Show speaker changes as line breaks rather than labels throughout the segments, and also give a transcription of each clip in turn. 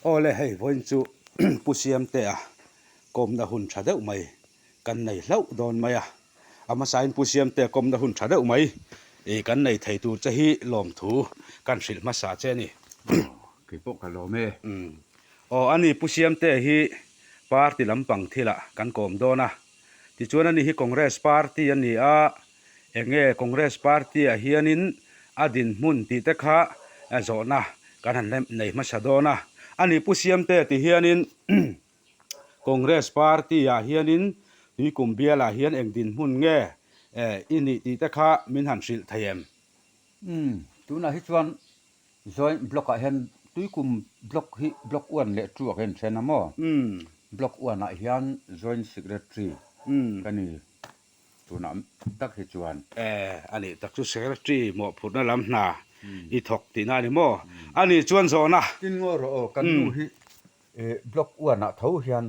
Aw le hei vawiin chu Pu Siamtea kawmna hun tha deuh mai kan nei hlauh dawn mai a, a hmasain Pu Siamtea kawmna hun tha deuh mai ih kan nei thei tur che hi lawmthu kan hrilh hmasa che a ni.
Aw kei pawh ka lawm e.
Aw a ni Pu Siamtea hi party lampang thilah kan kawm dawn a, tichuan ani hi Congress party a ni a, Enge Congress party ah hianin a dinhmun tih te kha zawhna kan han nei hmasa dawn a. A ni Pu Siamte ti hianin Congress party ah hianin Tuikum bial ah hian eng dinhmun nge i nih tih te kha min han hrilh thei em?
Umm, tunah hi chuan Joint block ah hian Tuikum block hi block one leh two ah ka inthen a maw? Block one ah hian Joint Secretary ka ni. Tunah tak hi chuan.
E, a nih tak chu Secretary mawhphurhna lam hna i thawk tihna a ni maw? A nih chuan zawhna.
Tin ngaw rawh aw, kan nu hi Block one ah tho hian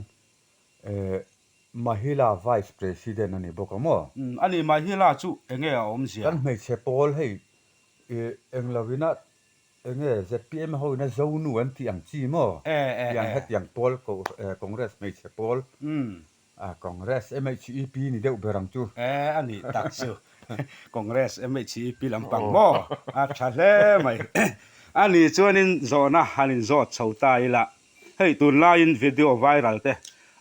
Mahila Vice President a ni bawk a maw?
A nih Mahila chu enge a awmzia?
Kan hmeichhe pawl hei englo ina enge zpm ho ina Zonu an tih ang chi maw? Tiang hetiang pawl Congress hmeichhe pawl A Congress MHEP ni deuh ber ang chu.
E a nih tak chu. Congress MHEP lampang maw? A tha hle mai. A nih chuanin zawhna han inzawt chho ta ila. Hei tunlaiin video viral te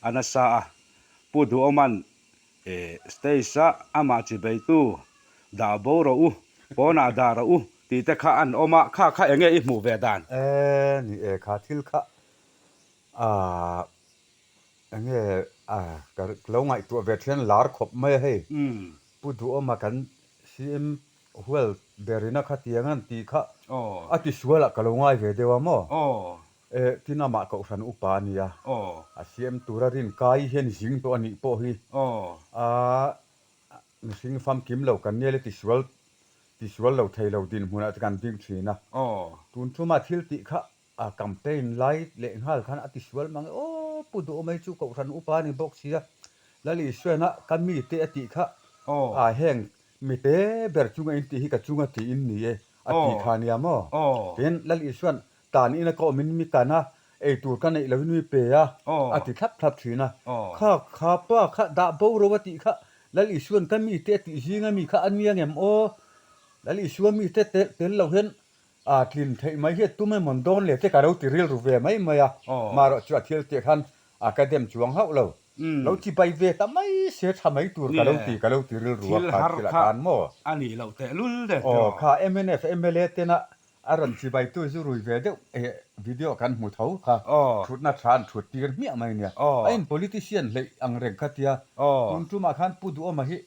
a nasa a, Pu Duhawman e stage a amah chi beitu dah bo rawh u, pawnah dah rawh u tih te kha an awm a, kha kha enge i hmuh ve dan?
E ni e kha thil kha a Enge a ka lo ngaihtuah ve thian lar khawp mai a hei. Pu Duhawma kan CM hual berina kha tiang an tih kha a ti sual ah ka lo ngai ve deuh a maw? E tin amah kohhran upa a nia. A CM tura rin kai hian zing tawh a nih pawh hi a mihring famkim lo kan nia le ti sual ti sual lo thei lo dinhmunah te kan ding thin a. Tun thuma thil tih kha A campaign lai leh nghal khan a tisual mang e, Aw Pu Duhawm hei chu Kohhran upa a ni bawk sia, Lal Isuaina ka mite a tih kha, a heng mite ber chunga in tih hi ka chunga tih in ni e a tih kha nia maw? Tin, Lal Isuan tan ina ka awmin mi tan a, ei tur ka neih lohin mi pe a, a ti thlap thlap thin a. Kha kha pa kha dah bo ro a tih kha, Lal Isuan ka mite a tih zinga mi kha a nia ngem aw? Lal Isua mite tel lo hian A tlin theih mai hi a tum emaw dawn le te ka lo ti rilru ve mai mai a, marawh chu a thil tih khan a ka dem chuang hauh lo. Lo ti bai ve ta mai se tha mai tur ka lo ti ka lo ti rilru a kha thil ah khan maw?
A nih loh teh lul
de tiraw? Aw kha mnf mla tena a rawn chi bai tu zu rui ve deuh eh video kan hmu tho kha thutna tha an thut tir hmiah mai nia. A in politician hleih ang reng kha tia tun tumah khan Pu Duhawma hi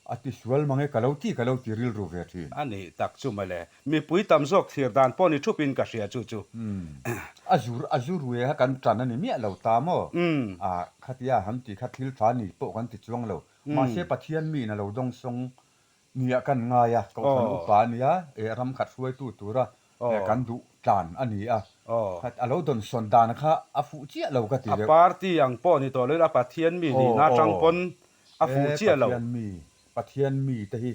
A ti sual mang e, ka lo ti ka lo ti rilru ve thin.
A nih tak chu mawle. Mipui tam zawk thlir dan pawh ni thupin ka hria chu chu.
Umm. A zur a zu rui kha kan tan a ni miah lo ta maw? A khatia han ti kha thil tha ni pawh kan ti chuang lo. Mahse Pathian miin a lo dawngsawng nia kan ngai a, Kohhran upa a nia, eh ram khat hruaitu tura kan duh tlan a ni a. Khat a lo dawnsawn dan kha a fuh chiah lo ka ti
deuh. A party ang pawh ni tawh lo ila Pathian mi nihna atang pawn A fuh chiah lo.
Pathian mi, Pathian mi te hi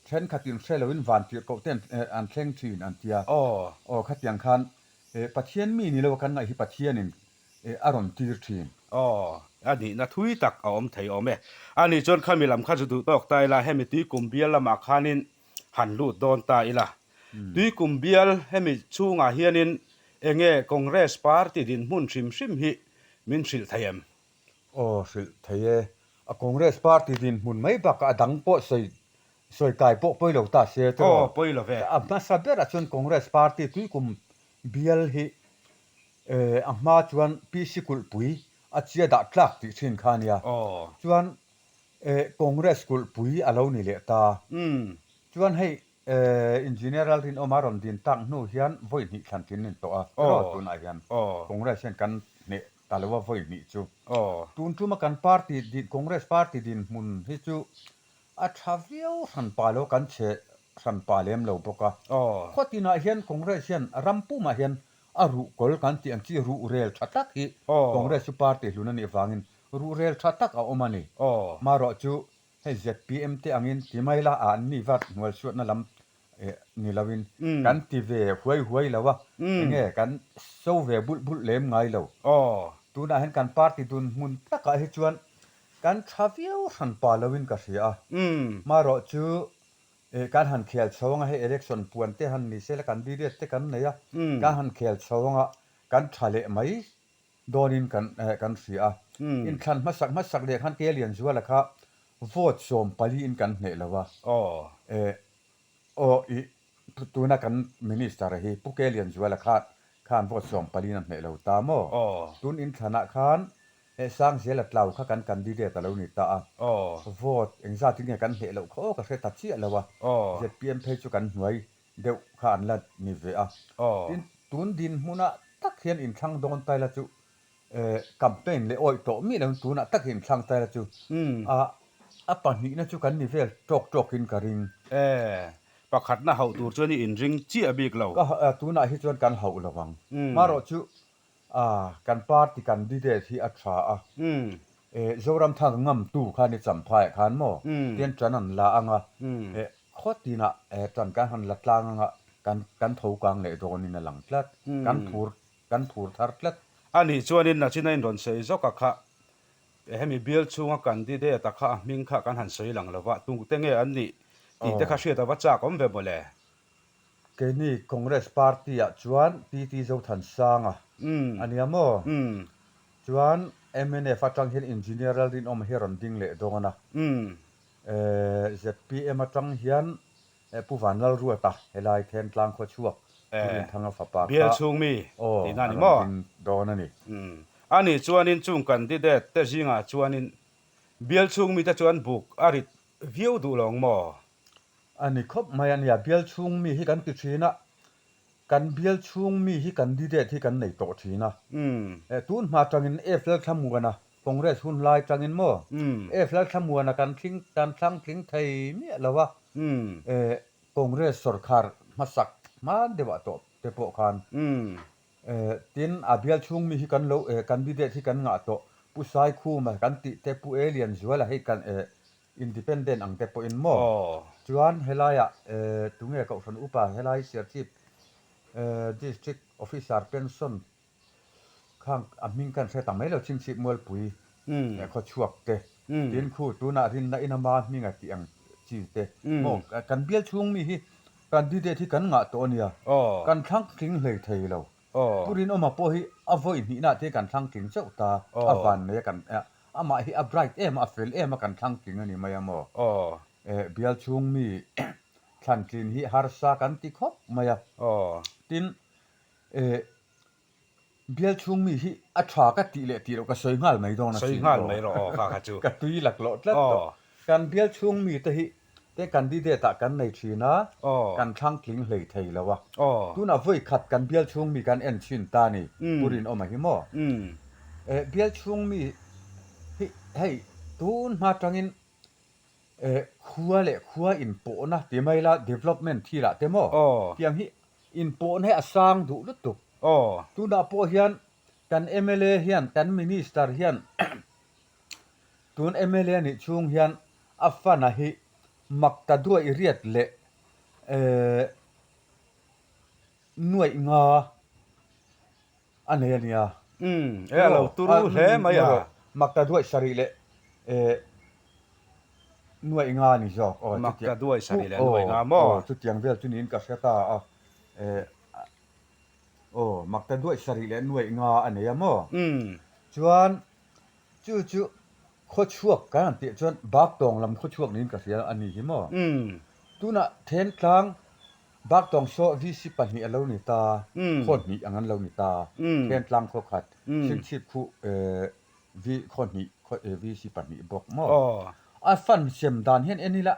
thenkhat in hre loin van tirh koh te an thleng thin an tia. Aw khatiang khan Pathian mi ni lo a kan ngaih hi Pathian in a rawn tir thin.
Aw, a nihna thui tak a awm thei awm e. A nih chuan khami lam kha chu duh tawk ta ila, hemi tuikum bial lamah khanin han lut dawn ta ila. Tuikum bial hemi chhungah hianin enge Congress party dinhmun hrim hrim hi min hrilh thei em?
Aw hrilh thei e. A Congress party dinhmun mai bakah a dang pawh sawi sawi kai pawh pawi lo ta se chu.
Aw pawi lo ve.
A hmasa berah chuan Congress party tuikum bial hi a hma chuan PC kulhpui a chia dah tlak tih thin kha a nia. Chuan Congress kulhpui a lo ni leh ta. Chuan hei Engineer Lalrinawma rawn din tak hnu hian vawi hnih thlan thin nin tawh a, tiraw tunah hian Congress hian kan hneh ta lo a vawi hnih chu. Tun tuma kan party din Congress party dinhmun hi chu a tha viau hran pa lo kan chhe hran pa lem lo bawk a. Khaw tinah hian Congress hian ram pumah hian a ruhkawl kan tih ang chi ruhrel tha tak hi Congress chu party hlun a nih vangin ruhrel tha tak a awm a ni. Marawh chu Hei zpm te angin ti mai la a an ni vat hnual suatna lam Ni loin kan ti ve huai huai lo a, enge kan so ve bulh bulh lem ngai lo. Tunah hian kan party dun hmun takah hi chuan kan tha viau hran pa loin ka hria a. Marawh chu kan han khel chho anga hei election puan te han ni se la kan diriat te kan nei a, kan han khel chho anga kan tha leh mai dawnin kan kan hria a. Inthlan hmasak hmasak leh khan Ke Lianzuala kha vote 14 in kan hneh lo a. Aw i tuna kan Minister hi Pu Ke Lianzuala khan khan vote 14 in a hneh lo ta maw? Tun inthlanah khan Sangzela Tlau kha kan candidate a lo ni ta a. Vote engzatin nge kan hneh loh kha aw ka hre ta chiah lo a. Zpm phei chu kan hnuai deuh kha an la ni ve a. Tin, tun dinhmunah tak hian inthlang dawn ta ila chu campaign leh awih tawh miah loin tunah tak hian inthlang ta ila chu a pahnihna chu kan ni vel tawk tawkin ka ring.
Pakhatna hauh tur chuan i inring chiah bik lo.
Ka tunah hi chuan kan hauh lo ang. Marawh chu Kan party candidate hi a tha a, Zoramthanga ngamtu kha ni Champhaiah khan maw tian tan an la ang a, khaw tinah tan kan han la tlang ang a, kan kan tho kang leh dawnin a lang tlat, kan phur kan phur thar tlat.
A nih chuanin nachina in rawn sawi zawk a kha, hemi bial chhunga candidate a kha a hming kha kan han sawi lang lo va, tute nge an nih tih te kha hriat a va chak awm ve mawle.
Keini Congress Party ah chuan PT Zothansanga a nia maw? Chuan mnf atang hian Engineer Lalrinawma hi a rawn ding leh dawn a. Zpm atang hian Pu Vanlalruata helai Thentlang khawchhuak Pu Rinthanga fapa kha aw a rawn ding dawn a ni.
A nih chuanin chung candidate te zingah chuanin bial chhung mite chuan buk a rit viau duh lo ang maw?
A ni khawp mai a nia, bial chhung mi hi kan ti thin a, kan bial chhung mi hi candidate hi kan nei tawh thin a. Tun hma tangin F Lalthlamuana, Congress hun lai tangin maw, F Lalthlamuana kan thling kan thlang tling thei miah lo a, Congress sawrkhar hmasak hman deuhah tawh te pawh khan. Tin, a bial chhung mi hi kan lo candidate hi kan ngah tawh, Pu Saikhuma kan tih te, Pu Elianzuala hei kan Independent ang te pawhin maw? Chuan helaiah tunge Kohhran Upa helai Serchhip District Officer Pension khang a hming khan hre ta mai lo Chhingchhip Mualpui khawchhuak te tin khu tunah rinna in ama hming a tih ang chi te maw kan bial chhung mi hi candidate hi kan ngah tawh a nia kan thlang tling hlei thei lo. Pu Rinawma pawh hi a vawi hnihna te kan thlang tling chauh ta, a van nei a kan amah hi a bright em a, a fel em a kan thlang tling a ni mai a maw? Bial chhung mi thlan tlin hi harsa kan ti khawp mai a, tin bial chhung mi hi a tha ka tih leh tih loh ka sawi nghal mai dawn a sin aw, ka tui laklawh tlat tawh. Kan bial chhung mi te hi Te candidate ah kan nei thin a, kan thlang tling hlei thei lo a. Tunah vawi khat kan bial chhung mi kan en chhin ta ni, Pu Rinawma hi maw? Eh, bial chhung mi hi hei tun hma tangin eh khua leh khua inpawhna ti mai la development thil ah te maw? Tiang hi inpawhna hi a sang duh lutuk. Tunah pawh hian kan mla hian kan minister hian Tun mla nih chhung hian a fana hi mak ta duaih riat leh nuaih nga a nei a nia.
Umm, e a lo turu hle mai a.
Mak ta duaih sarih leh nuaih nga a ni zawk. Aw,
Mak ta duaih sarih leh nuaih nga maw?
Aw, chutiang vel chu niin ka hre ta a. Aw, mak ta duaih sarih leh nuaih nga a nei a maw? Chuan Chu chu khawchhuak kan han tih chuan Baktawng lam khawchhuak niin ka hria a ni hi maw? Tunah Thentlang Baktawng saw VC 2 a lo ni ta, khaw hnih ang an lo ni ta, Thentlang khaw khat, Chhingchhip khu V khaw hnih VC 2 bawk maw? A fund sem dan hian en ila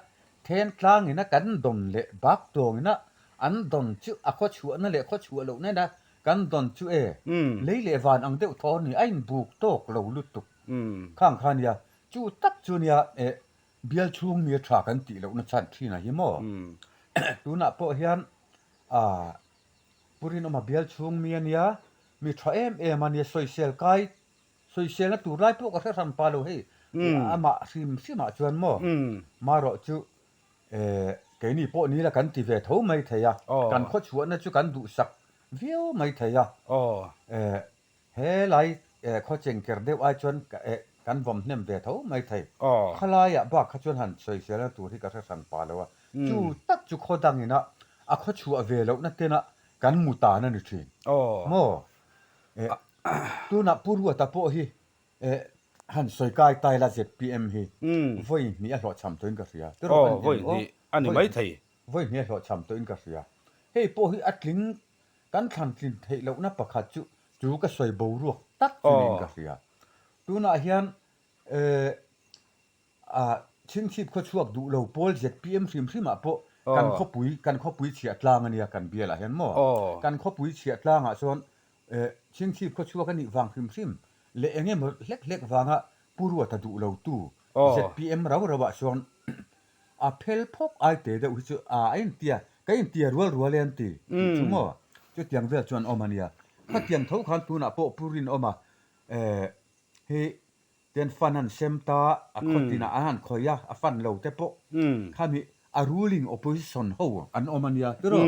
Thentlang ina kan dawn leh Baktawng ina an dawn chu a khawchhuahna leh khawchhuah lohna ina Kan dawn chu e, lei leh van ang deuh thaw ni, a inbuk tawk lo lutuk khang kha nia, chu tak chu nia e bial chhung mi a tha kan tih lohna chhan thin a hi maw? Tunah pawh hian ah Pu Rinawma bial chhung mi a nia, mi tha em em a nia, sawisel kai, sawiselna tur lai pawh ka hre hran pa lo hei, amah hrim hrimah chuan maw, marawh chu e. Keini pawh nila kan ti ve tho mai thei a, kan khawchhuahna chu kan duhsak viau mai thei a. Helai khawcheng ker deuh ai chuan kan vawm hnem ve tho mai thei. Khalaiah bak kha chuan han sawiselna tur hi ka hre hran pah lo a. Chu tak chu khaw dangina a khawchhuah ve lohna tena kan mu tan a ni thin. Maw? Tunah Pu Ruata pawh hi han sawi kai tai la ZPM hi vawi hnih a hlawhchham tawhin ka hria.
Aw, vawi hnih a ni mai thei.
Vawi hnih a hlawhchham tawhin ka hria. Hei pawh hi a tling kan thlan tlin theih lohna pakhat chu chu ka sawi boruak tak chu niin ka hria. Tunah hian A chhingchhip khaw chhuak duh lo pawl ZPM hrim hrim ah pawh kan khawpui kan khawpui chhiah tlang a nia kan bial ah hian maw kan khawpui chhiah tlang ah chuan chhingchhip khaw chhuak a nih vang hrim hrim leh eng emaw hlek hlek vanga Pu Ruata duh lo tu ZPM rau rau ah chuan a phel phawk ai te deuh hi chu a a intia ka intia rual rual e an ti tih chu maw chutiang vel chuan awm a nia khatiang tho khan tunah pawh Pu Rinawma hi Ten fan an sem ta, a khaw tinah an han khawih a, a fan lo te pawh khami a ruling opposition ho an awm a nia tiraw?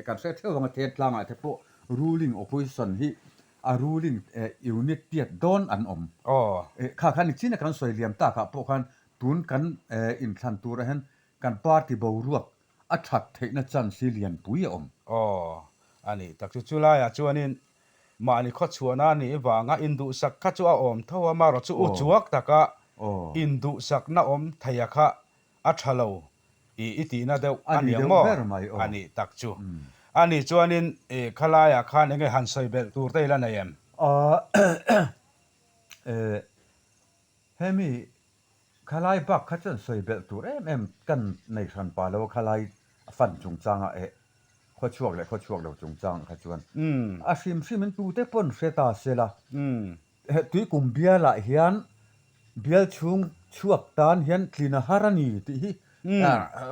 Kan hre theuh ang a then tlangah te pawh ruling opposition hi a ruling unit tiat dawn an awm. Kha kha nichina kan sawi liam takah pawh khan tun kan inthlan turah hian kan party boruak a that theihna chance hi lianpui a awm.
Aw, a nih tak chu. Chulaiah chuanin Mahni khawchhuahna a nih vanga induhsak kha chu a awm tho a, marawh chu u chuak taka induhsakna awm theia kha a tha lo i i tihna deuh a ni ang maw? A nih tak chu. A nih chuanin khalaiah khan enge han sawi belh tur te i la nei em?
Hemi Khalai bak kha chuan sawi belh tur em em kan nei hran pa lo a, khalai a fan chungchangah eh khawchhuak leh khawchhuak lo chungchangah kha chuan a hrim hrimin tute pawn hre ta se la, Tuikum bialah hian bial chhung chhuak tan hian tlin a har a ni tih hi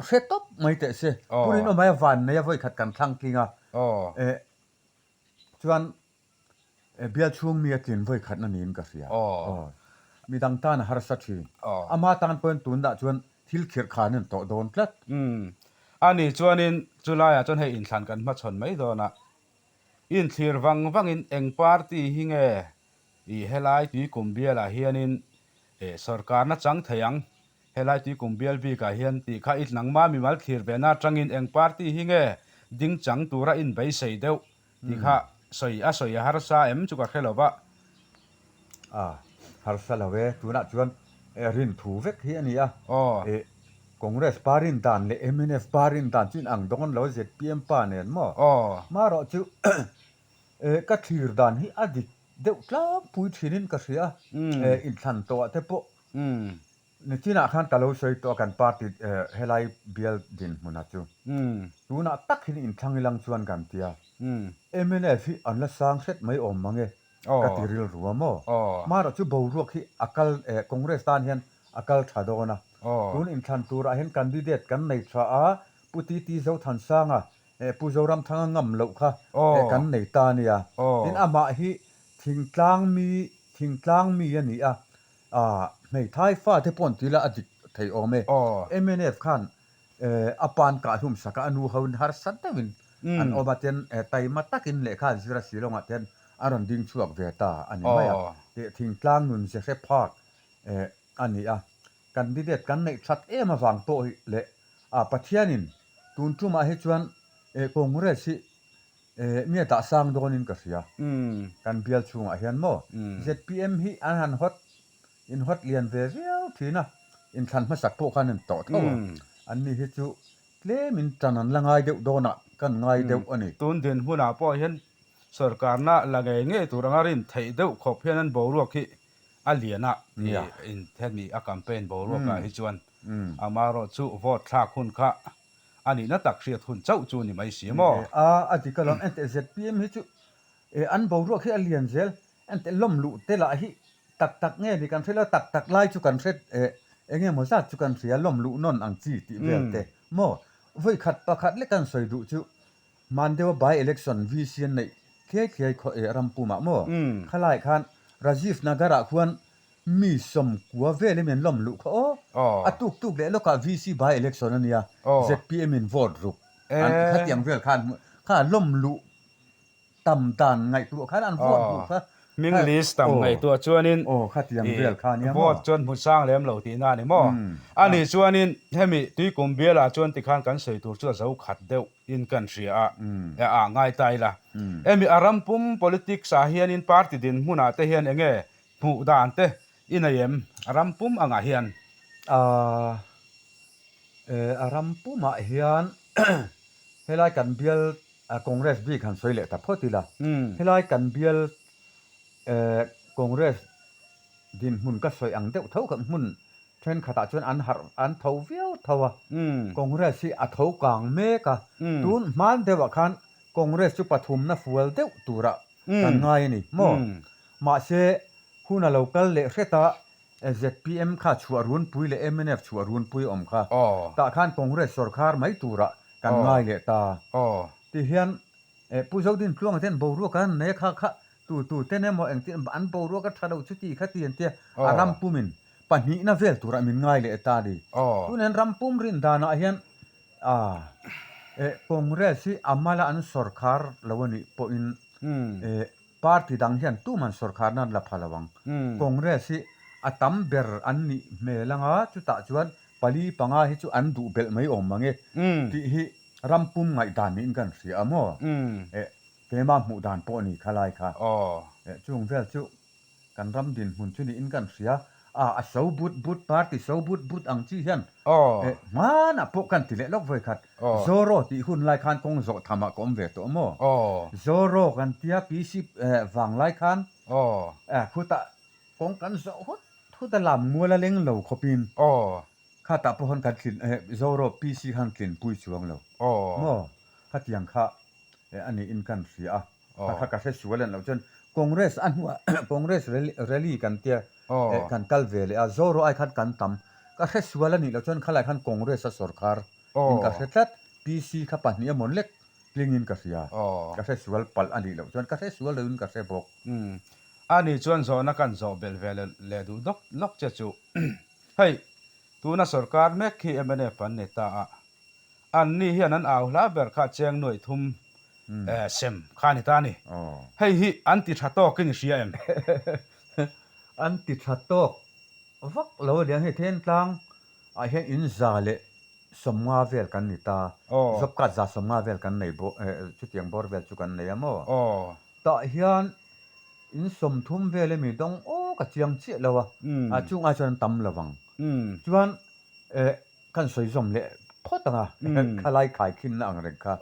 hre tawp mai teh se. Pu Rinawmai a van nei a vawikhat kan thlang tling a, chuan Bial chhung mi a tlin vawi khatna niin ka hria. Aw. Midang tan a harsa thin. Ama tan pawhin tunah chuan thil khirh khan an tawh dawn tlat.
Umm. A nih chuanin chulaiah chuan hei inthlan kan hmachhawn mai dawn a. Inthlir vang vangin eng party hi nge i helai Tuikum bialah hianin sawrkarna chang thei ang? Helai Tuikum bial bikah hian tih kha i nangma mimal thlir vena atangin eng party hi nge ding chang tura inbeisei deuh Tih kha sawi a sawi a harsa em chu ka hre lo va.
A harsa lo e, tunah chuan rin thu vek hi a ni a. Congress pa rin dan leh mnf pa rin dan chu inang dawn lo zpm pa nen maw? Marawh chu ka thlir dan hi a dik deuh tlangpui thinin ka hria a, inthlan tawhah te pawh Nichinah khan ka lo sawi tawh a kan party helai bial dinhmuna chu. Tunah tak hian inthlang ilang chuan kan ti a. Mnf hi an la sang hret mai awm mang e ka ti rilru a maw. Marawh chu boruak hi a kal Congress tan hian a kal tha dawn a. Tun inthlan turah hian candidate kan nei tha a, Pu TT Zothansanga, Pu Zoramthanga ngam loh kha kan nei ta a nia. Tin amah hi thingtlang mi thingtlang mi a ni a, A hmeithai fate pawh an ti la a dik thei awm e. Mnf khan a pan kah hlum sak a, a nu ho in harsa deuhin an awm a, tin taima takin lehkha an zir a Shillong-ah te hian a rawn ding chhuak ve ta a ni mai a. Thingtlang nun ze hre phak a ni a. Candidate kan neih that em avang pawh hi leh Pathianin tun tumah hi chuan Congress hi Mi a dah sang dawnin ka hria. Kan bial chhungah hian maw zpm hi an han hawt in hawt lian ve viau thin a, inthlan hmasak pawh khan an tawh tho a, anni hi chu tlemin tan an la ngai deuh dawnah kan ngai deuh a ni.
Tun dinhmunah pawh hian sorkarna la ngei ngei tur anga rin theih deuh khawp hian an boruak hi a lian a in hemi a campaign boruakah hi chuan amaherawhchu vote thlak hun kha A nihna tak hriat hun chauh chu ni mai si maw?
A, a dik alawm. Enteh zpm hi chu e an boruak hi a lian zel. Enteh lawm luh te lah hi tak tak nge ni kan hre lo, tak tak lai chu kan hre e eng emaw zat chu kan hria lawm luh nawn ang chi tih vel te maw? Vawi khat pakhat lek kan sawi duh chu hman deuha by election VC an neih thliai thliai khaw e ram pumah maw? Khalai khan Rajiv Nagar ah khuan. Mi 90 vel emaw an lawm luh kha aw. A tuk tuk leh lawkah VC by election a nia, zpm in vote ruk an khatiang vel kha an hmu kha lawm luh tam dan ngaihtuah khan an vote hmuh kha.
Hming list tam ngaihtuah chuanin
khatiang vel kha ania
maw. Vote chuan hmu sang lem lo tihna a ni maw. Anih chuanin hemi Tuikum bialah chuan tikhan kan sawi tur chu a zo khat deuh in kan hria a, ah ngai ta ila. Hemi a ram pum politics ah hianin party dinhmunah te hian enge Hmuh dan te i nei em? A ram pum angah hian.
A, e, a ram pumah hian helai kan bial Congress bik han sawi leh ta phawt ila. Helai kan bial e, Congress dinhmun ka sawi ang deuh tho kha hmun thenkhatah chuan an harh an tho viau tho a. Congress hi a tho kang mek a. Tun hman deuhah khan Congress chu pathumna fual deuh turah kan ngai a ni maw? Mahse, hun a lo kal leh hret a, zpm kha chhuah runpui leh mnf chhuah runpui a awm kha. Tah khan Congress sawrkhar mai turah kan ngai leh ta. Tihian Pu Zodintluanga ten boruak an nei a kha kha tu tu ten emaw engtin an boruak a tha lo chuti kha ti an tia a ram pumin pahnihna vel turah min ngai leh ta a ni. Tunah ram pum rin danah hian Congress hi a mala an sawrkhar lo a nih pawhin party dang hian tuman sawrkharna an la pha lo ang. Congress hi a tam ber an nih hmel anga chutah chuan pali panga hi chu an duh belh mai awm mange tih hi ram pum ngaihdan niin kan hria a maw? Keimah hmuh dan pawh a ni kha lai kha. Chung vel chu Kan ram dinhmun chu niin kan hria a, a so but but party so but but ang chi hian eh hmanah pawh kan ti leh lawk vawi khat. Zoro tih hun lai khan kawng zawh tham ah ka awm ve tawh maw? Zoro kan tia PC vang lai khan eh khutah kawng kan zawh hut hut a lam mual a leng lo khawpin khatah pawh khan kan tlin eh Zoro PC khan tlinpui chuang lo maw? Khatiang kha eh a niin kan hria a. Kha kha ka hre sual en loh chuan Congress a hnuah Congress rally kan tia eh kan kal ve leh a, Zoro ai khan kan tam. Ka hre sual a nih loh chuan khalai khan Congress a sawrkhar in ka hre tlat. PC kha pahnih a mawn lek tling in ka hria. Ka hre sual palh a nih loh chuan ka hre sual lo in ka hre bawk.
A nih chuan zawhna kan zawh belh ve leh duh dawk lawk che chu. Hei, tuna sawrkar mek khi mnf an ni ta a, An ni hian an au hla ber kha cheng nuaih thum sem kha a ni ta a ni. Hei hi an ti tha tawkin i hria em?
An ti tha tawk vak lo a liang hei Thentlang ah hian in 150 vel kan ni ta. Job card 150 vel kan nei bawk chutiang bawr vel chu kan nei a maw? Tah hian in 30 vel emi dawng aw ka chiang chiah lo a, chung ai chuan an tam lo vang. Chuan Kan sawi zawm leh phawt ang a, khalai khaikhinna ang reng kha.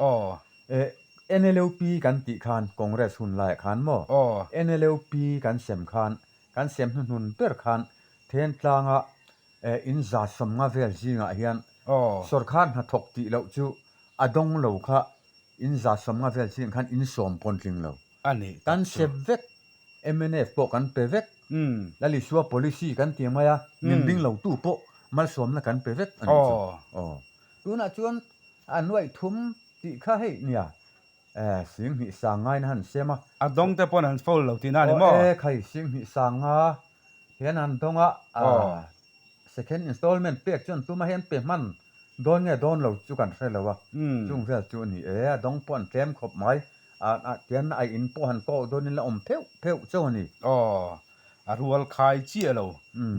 NLUP kan tih khan Congress hun laiah khan maw? NLUP kan sem khan, kan sem hnuhnun ber khan Thentlanga in 150 vel zingah hian sawrkhar hnathawk tih loh chu a dawng lo kha in 150 vel zingah khan in sawm pawn tling lo. Kan sep vek Mnf pawh kan pe vek. Lal Isua policy kan ti mai a, min ring lo tu pawh malsawmna kan pe vek a nih chu. Aw. Tunah chuan a nuaih thum tih kha hei nia, 20 sangain a han sem a.
A dawng te pawn an foul lo tihna a ni maw?
Aw e, khai 20 sanga hian an dawng a, Second installment pek chuan tuma hian pe hman dawn nge dawn lo chu kan hre lo a, chung vel chu a ni e, a dawng pawh an tlem khawp mai, a tian a in pawh han kawh dawnin la awm pheuh pheuh chauh a ni.
Aw, a rual khai chiah lo,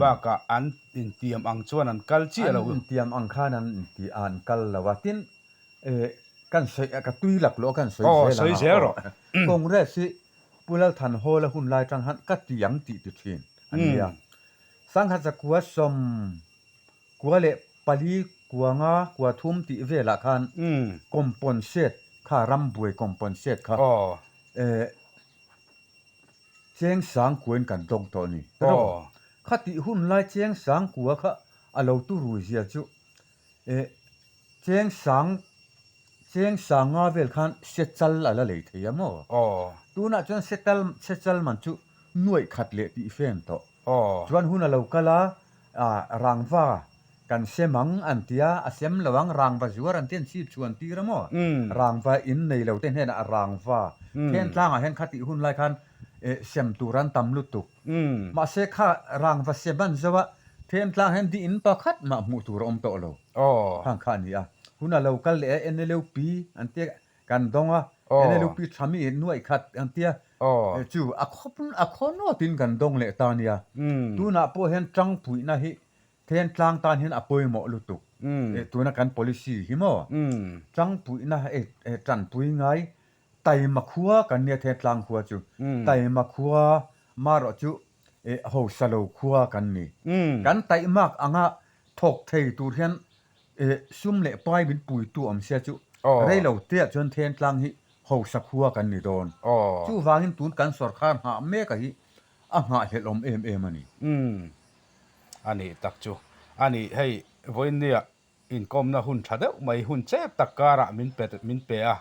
bakah an intiam ang chuan an kal chiah lo.
An intiam ang khan an inti a, an kal lo a, tin kan sawi ka tui lak loh a kan sawi zel ang a, aw Congress hi Pu Lalthanhawla hun lai tang han ka ti ang tih ti thin an nia. Sangha zakua 94 5 kua 3 tih velah khan componsate kha rambuai componsate kha cheng sangkuain kan dawng tawh a ni. Kha tih hun lai cheng sangkua kha a lo turui zia chu Cheng sang cheng sanga vel khan sechal a la lei thei a maw? Tunah chuan setal sechal man chu nuaih khat leh tih fen tawh. Chuan hun a lo kal a, rangva kan sem ang an ti a, a sem lo ang, rangva zuar an ti an chhip chhuan tir a maw? Rangva in nei lo te hnenah rangva then tlangah hian khatih hun lai khan. Sem tur an tam lutuk. Mahse kha rangva sem an zo a, Thentlang hian di in pakhat mah hmuh tur a awm tawh lo. Khang kha a ni a. Hun a lo kal leh a, NLUP an tia kan dawng a, NLUP tha mi nuaih khat an tia, chu a khawp a khaw nawtin kan dawng leh ta nia. Tunah pawh hian tangpuihna hi Thentlang tan hian a pawimawh lutuk. Tuna kan policy hi maw? Tangpuihna tanpui ngai Taima khua kan nia Thentlang khua chu. Taima khua marawh chu hausa lo khua kan ni. Kan taihmak anga thawk thei tur hian sum leh pai min puitu awm sia chu rei lo teah chuan Thentlang hi hausa khua kan ni dawn. Chuvangin tun kan sawrkhar nghah mek a hi a nghahhlelh awm em em a ni.
A nih tak chu a ni hei vawiinnia Inkawmna hun tha deuh mai hun chep tak karah min pe min pe a,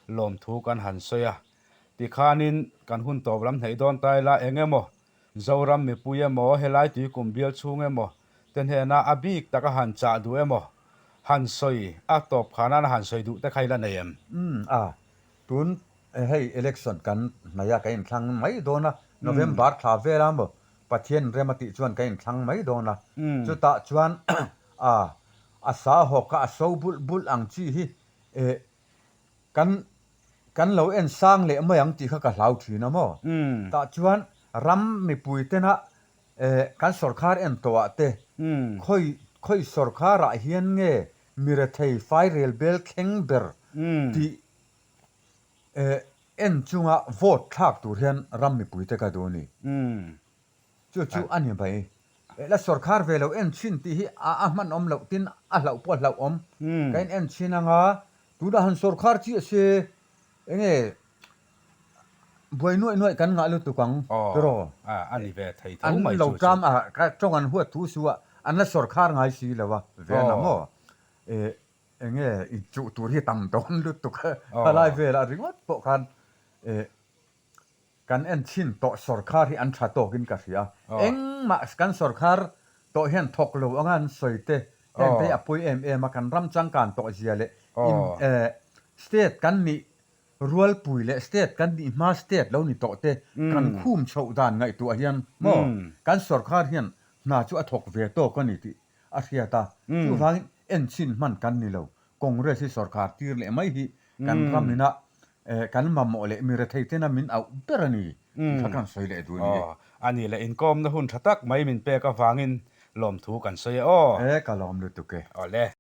lawmthu kan han sawi a. Tikhanin kan hun tawp lam hneih dawn ta ila eng emaw Zoram mipui emaw helai tuikum bial chhung emaw te hnena a bik taka han chah duh emaw han sawi a tawp kha nana han sawi duh te kha ila nei em?
Umm a, tun hei election kan hnaih a kan inthlang mai dawn a, November thla vela maw Pathian rem a tih chuan ka inthlang mai dawn a, chutah chuan a a sa hawk a, a so bulh bulh ang chi hi eh kan kan lo en sang leh mai ang tih kha ka hlau thin a maw? Tah chuan ram mipui tena eh kan sawrkhar en tawh ah te khawi khawi sawrkhar ah hian nge mirethei fairel bel thleng ber tih eh En chunga vote thlak tur hian ram mipuite ka duh a ni. Chu chu a ni mai. La sawrkhar ve lo en chhin tih hi a a hman awm loh tin a hlauh pawh a hlauh awm. Ka in en chhin anga tunah han sawrkhar chiah se enge buai nuaih nuaih kan ngah lutuk ang tiraw? An lo tlam a ka tawng an huat thu su a an la sawrkhar ngai si lo a ven a maw? Enge inchuh tur hi tam dawn lutuk a, khalai velah ringawt pawh khan kan en chhin tawh sawrkhar hi an tha tawkin ka hria. Engmah kan sawrkhar tawh hian thawk lo anga an sawi te heng te hi a pawi em em a, kan ram changkan tawh zia leh in state kan nih rualpui leh state kan nih hma state lo ni tawh te kan khum chhoh dan ngaihtuah hian maw kan sawrkhar hian hna chu a thawk ve tawk a ni tih a hriat a, chuvangin enchhin hman kan ni lo. Congress hi sawrkar tir leh mai hi kan ram ina kan mamawh leh mi rethei tena min auh ber a ni tih kha kan sawi leh duh a ni e.
Aw, a ni leh inkawmna hun tha tak mai min pek avangin lawmthu kan sawi e aw.
E, ka lawm lutuk e.
Awle.